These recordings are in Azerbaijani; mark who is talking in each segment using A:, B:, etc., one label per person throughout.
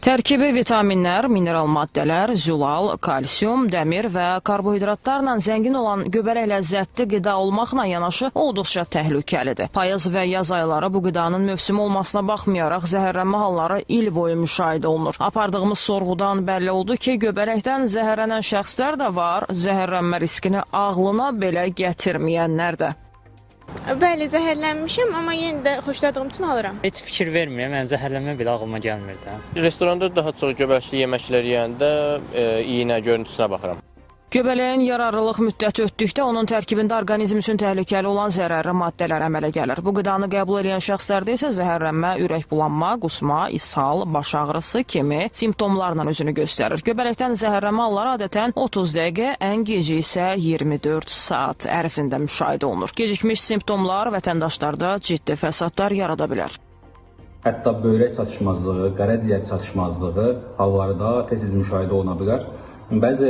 A: Tərkibi vitaminlər, mineral maddələr, zülal, kalsium, dəmir və karbohidratlarla zəngin olan göbələk ləzzətli qida olmaqla yanaşı olduqca təhlükəlidir. Payız və yaz ayları bu qidanın mövsümü olmasına baxmayaraq zəhərlənmə halları il boyu müşahidə olunur. Apardığımız sorğudan bəlli oldu ki, göbələkdən zəhərlənən şəxslər də var, zəhərlənmə riskini ağlına belə gətirməyənlər də.
B: Bəli, zəhərlənmişəm, amma yenə də xoşladığım üçün alıram.
C: Heç fikir vermirəm, yəni zəhərlənmə belə ağlıma gəlmir də.
D: Restoranda daha çox göbələkli yeməklər yeyəndə iyinə, görüntüsünə baxıram.
A: Göbələyin yararlılıq müddəti ötdükdə onun tərkibində orqanizm üçün təhlükəli olan zərərli maddələr əmələ gəlir. Bu qidanı qəbul edən şəxslərdə isə zəhərlənmə, ürək bulanma, qusma, ishal, baş ağrısı kimi simptomlarla özünü göstərir. Göbələkdən zəhərlənmə halları adətən 30 dəqiqə, ən geci isə 24 saat ərzində müşahidə olunur. Gecikmiş simptomlar vətəndaşlarda ciddi fəsadlar yarada bilər.
E: Hətta böyrək çatışmazlığı, qaraciyər çatışmazlığı halları da tez-tez müşahidə oluna bilər. Bəzi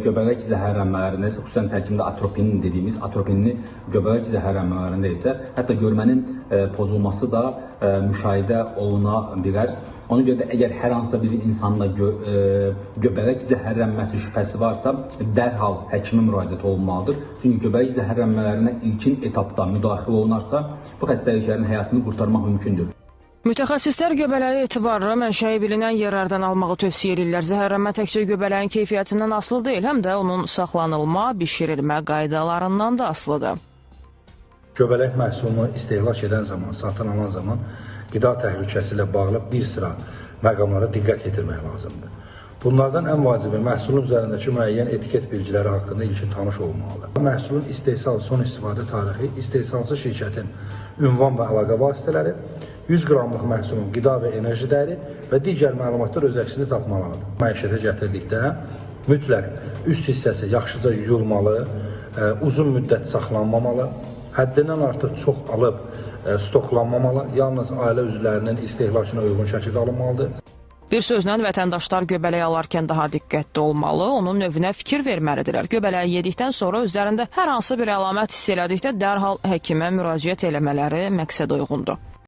E: göbələk zəhərlənmələrində isə, xüsusən tərkibində atropinin dediyimiz atropinli göbələk zəhərlənmələrində isə hətta görmənin pozulması da müşahidə oluna bilər. Ona görə də əgər hər hansısa bir insanda göbələk zəhərlənməsi şübhəsi varsa, dərhal həkimə müraciət olunmalıdır. Çünki göbələk zəhərlənmələrinə ilkin etapda müdaxilə olunarsa, bu xəstəliklərin həyatını qurtarmaq mümkündür.
A: Mütəxəssislər göbələyi etibarlı, mənşəyi bilinən yerlərdən almağı tövsiyə edirlər. Zəhərlənmə təkcə göbələyin keyfiyyətindən asılı deyil, həm də onun saxlanılma, bişirilmə qaydalarından da asılıdır.
F: Göbələk məhsulunu istehlak edən zaman, satın alan zaman qida təhlükəsi ilə bağlı bir sıra məqamlara diqqət yetirmək lazımdır. Bunlardan ən vacibi məhsulun üzərindəki müəyyən etiket bilgiləri haqqında ilkin tanış olmalıdır. Məhsulun istehsal, son istifadə tarixi, istehsalçı şirkətin ünvan və əlaqə vasitələri, 100 qramlıq məhsulun qida və enerji dəyəri və digər məlumatlar öz əksini tapmalıdır. Məişətə gətirdikdə mütləq üst hissəsi yaxşıca yuyulmalı, uzun müddət saxlanmamalı, həddindən artıq çox alıb stoklanmamalı, yalnız ailə üzvlərinin istehlakına uyğun şəkildə alınmalıdır.
A: Bir sözlə, vətəndaşlar göbələk alarkən daha diqqətli olmalı, onun növünə fikir verməlidirlər. Göbələyi yedikdən sonra özlərində hər hansı bir əlamət hiss elədikdə dərhal həkimə müraciət eləmələri məqsədə uyğundur.